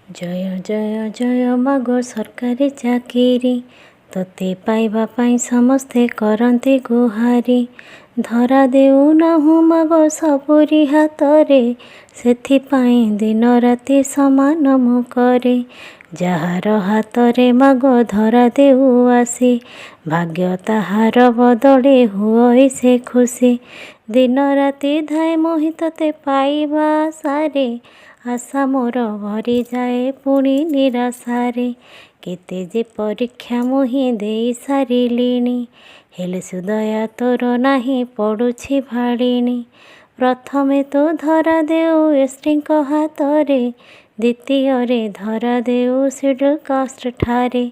ଜୟ ଜୟ ଜୟ ମାଗୋ ସରକାରୀ ଚାକିରି, ତୋତେ ପାଇବା ପାଇଁ ସମସ୍ତେ କରନ୍ତି ଗୁହାରି। ଧରା ଦେଉନାହୁଁ ମାଗୋ ସବୁରି ହାତରେ, ସେଥିପାଇଁ ଦିନ ରାତି ସମାନ ମୁଁ କରେ। ଯାହାର ହାତରେ ମାଗୋ ଧରା ଦେଉ ଆସି, ଭାଗ୍ୟ ତାହାର ବଦଳେ ହୁଅଇ ସେ ଖୁସି। ଦିନ ରାତି ଧାଏ ମୁହିଁ ତୋତେ ପାଇବା ଆଶାରେ, ଆଶା ମୋର ଭରିଯାଏ ପୁଣି ନିରାଶାରେ। କେତେ ଯେ ପରୀକ୍ଷା ମୁହିଁ ଦେଇ ସାରିଲିଣି, ହେଲେ ସୁଦୟା ତୋର ନାହିଁ ପଡ଼ୁଛି ଭାଳିଣି। ପ୍ରଥମେ ତୁ ଧରା ଦେଉ ଏସ୍ଟିଙ୍କ ହାତରେ, ଦ୍ୱିତୀୟରେ ଧରା ଦେଉ ସିଡ୍ୟୁଲ୍ କାଷ୍ଟ ଠାରେ,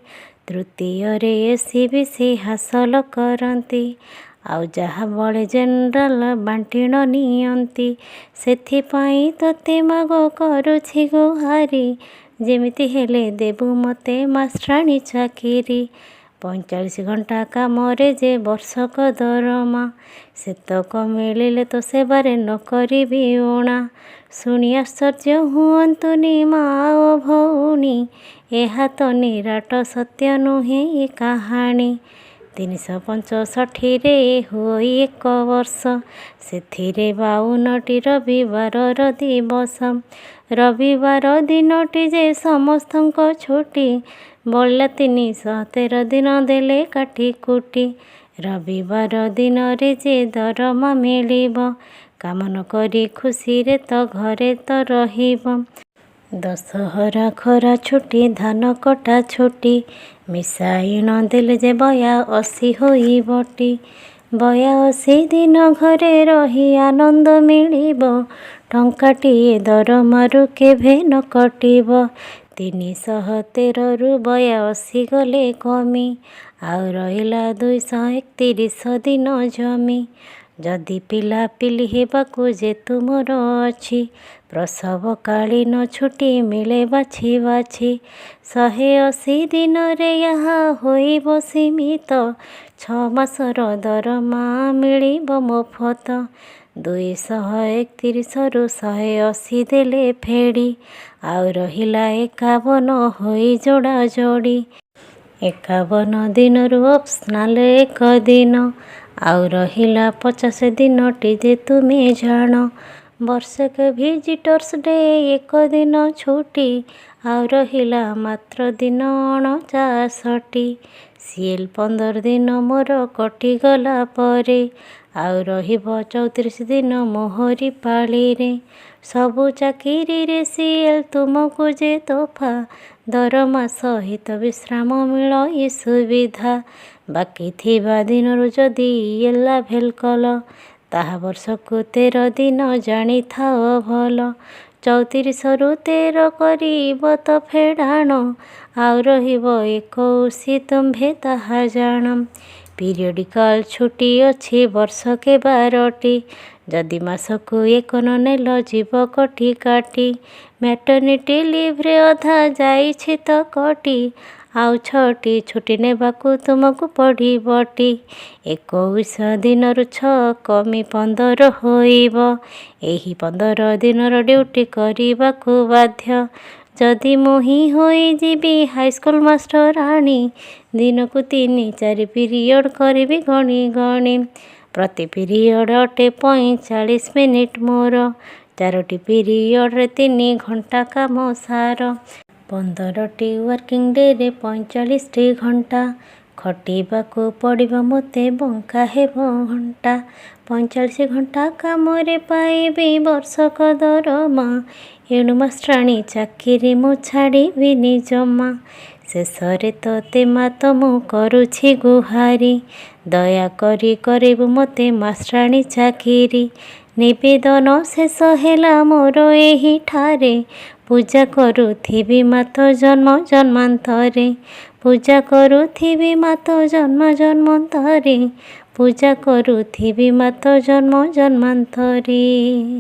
ତୃତୀୟରେ ଏସ୍ଇବିସି ହାସଲ କରନ୍ତି, ଆଉ ଯାହା ବଳେ ଜେନେରାଲ ବାଣ୍ଟିଣ ନିଅନ୍ତି। ସେଥିପାଇଁ ତୋତେ ମାଗୋ କରୁଛି ଗୁହାରି, ଯେମିତି ହେଲେ ଦେବୁ ମୋତେ ମାଷ୍ଟ୍ରାଣୀ ଚାକିରି। 45 ଘଣ୍ଟା କାମରେ ଯେ ବର୍ଷକ ଦରମା, ସେତକ ମିଳିଲେ ତୋ ସେବାରେ ନ କରିବି ଊଣା। ଶୁଣି ଆଶ୍ଚର୍ଯ୍ୟ ହୁଅନ୍ତୁନି ମା ଓ ଭଉଣୀ, ଏହା ତ ନିରାଟ ସତ୍ୟ ନୁହେଁ ଏ କାହାଣୀ। 365ରେ ହୁଅଇ ଏକ ବର୍ଷ, ସେଥିରେ 52ଟି ରବିବାରର ଦିବସ। ରବିବାର ଦିନଟି ଯେ ସମସ୍ତଙ୍କ ଛୁଟି, ବଳିଲା 313 ଦିନ ଦେଲେ କାଟି କୁଟି। ରବିବାର ଦିନରେ ଯେ ଦରମା ମିଳିବ, କାମ ନ କରି ଖୁସିରେ ତ ଘରେ ତ ରହିବ। ଦଶହରା ଖରା ଛୁଟି, ଧାନ କଟା ଛୁଟି ମିଶାଇଣ ଦେଲେ ଯେ 82 ହୋଇବଟି। 82 ଦିନ ଘରେ ରହି ଆନନ୍ଦ ମିଳିବ, ଟଙ୍କାଟିଏ ଦରମାରୁ କେଭେ ନ କଟିବ। 313ରୁ 82 ଗଲେ କମି, ଆଉ ରହିଲା 231 ଦିନ ଜମି। ଯଦି ପିଲାପିଲି ହେବାକୁ ଯେ ତୁମର ଅଛି, ପ୍ରସବକାଳୀନ ଛୁଟି ମିଳେ ବାଛି ବାଛି। 180 ଦିନରେ ଏହା ହୋଇବ ସୀମିତ, 6 ମାସର ଦରମା ମିଳିବ ମୋଫତ। 231ରୁ 180 ଦେଲେ ଫେଡ଼ି, ଆଉ ରହିଲା 51 ହୋଇ ଯୋଡ଼ା ଯୋଡ଼ି। 51 ଦିନରୁ ଅପସନାଲ ଏକ ଦିନ, ଆଉ ରହିଲା 50 ଦିନଟି ଯେ ତୁମେ ଜାଣ। ବର୍ଷକେ ଭିଜିଟର୍ସ ଡେ ଏକ ଦିନ ଛୁଟି, ଆଉ ରହିଲା ମାତ୍ର ଦିନ 49ଟି। ସିଏଲ୍ 15 ଦିନ ମୋର କଟିଗଲା ପରେ, ଆଉ ରହିବ 34 ଦିନ ମୋହରି ପାଳିରେ। ସବୁ ଚାକିରିରେ ସିଏଲ୍ ତୁମକୁ ଯେ ତୋହଫା, ଦରମା ସହିତ ବିଶ୍ରାମ ମିଳଇ ସୁବିଧା। ବାକି ଥିବା ଦିନରୁ ଯଦି ଇଏଲ୍ ଆଭେଲ୍ କଲ, ତାହା ବର୍ଷକୁ 13 ଦିନ ଜାଣିଥାଅ ଭଲ। 34ରୁ 13 କରିବ ତ ଫେଡ଼ାଣ, ଆଉ ରହିବ 21 ତୁମ୍ଭେ ତାହା ଜାଣ। ପିରିୟଡ଼ିକାଲ ଛୁଟି ଅଛି ବର୍ଷକେ 12ଟି, ଯଦି ମାସକୁ ଏକ ନ ନେଲ ଯିବ କଟି କାଟି। ମ୍ୟାଟର୍ନିଟି ଲିଭ୍ରେ ଅଧା ଯାଇଛି ତ କଟି, ଆଉ ଛଅଟି ଛୁଟି ନେବାକୁ ତୁମକୁ ପଡ଼ିବଟି। 21 ଦିନରୁ 6 କମି 15 ହୋଇବ, ଏହି 15 ଦିନର ଡ୍ୟୁଟି କରିବାକୁ ବାଧ୍ୟ। ଯଦି ମୁହିଁ ହୋଇଯିବି ହାଇସ୍କୁଲ ମାଷ୍ଟରାଣୀ, ଦିନକୁ ତିନି ଚାରି ପିରିୟଡ଼ କରିବି ଗଣି ଗଣି। ପ୍ରତି ପିରିୟଡ଼ ଅଟେ 45 ମିନିଟ୍ ମୋର, ଚାରୋଟି ପିରିୟଡ଼ରେ 3 ଘଣ୍ଟା କାମ ସାର। 15ଟି ୱାର୍କିଂ ଡେରେ 45ଟି ଘଣ୍ଟା ଖଟିବାକୁ ପଡ଼ିବ ମୋତେ, ବଙ୍କା ହେବ ଘଣ୍ଟା। 45 ଘଣ୍ଟା କାମରେ ପାଇବି ବର୍ଷକ ଦରମା, ଏଣୁ ମାଷ୍ଟ୍ରାଣୀ ଚାକିରି ମୁଁ ଛାଡ଼ିବିନି ଜମା। ଶେଷରେ ତୋତେ ମାତ ମୁଁ କରୁଛି ଗୁହାରି, ଦୟାକରି କରିବୁ ମୋତେ ମାଷ୍ଟ୍ରାଣୀ ଚାକିରି। ନିବେଦନ ଶେଷ ହେଲା ମୋର ଏହିଠାରେ, ପୂଜା କରୁଥିବି ମାତ ଜନ୍ମ ଜନ୍ମାନ୍ତରେ। ପୂଜା କରୁଥିବି ମାତ ଜନ୍ମ ଜନ୍ମାନ୍ତରେ। ପୂଜା କରୁଥିବି ମାତ ଜନ୍ମ ଜନ୍ମାନ୍ତରେ।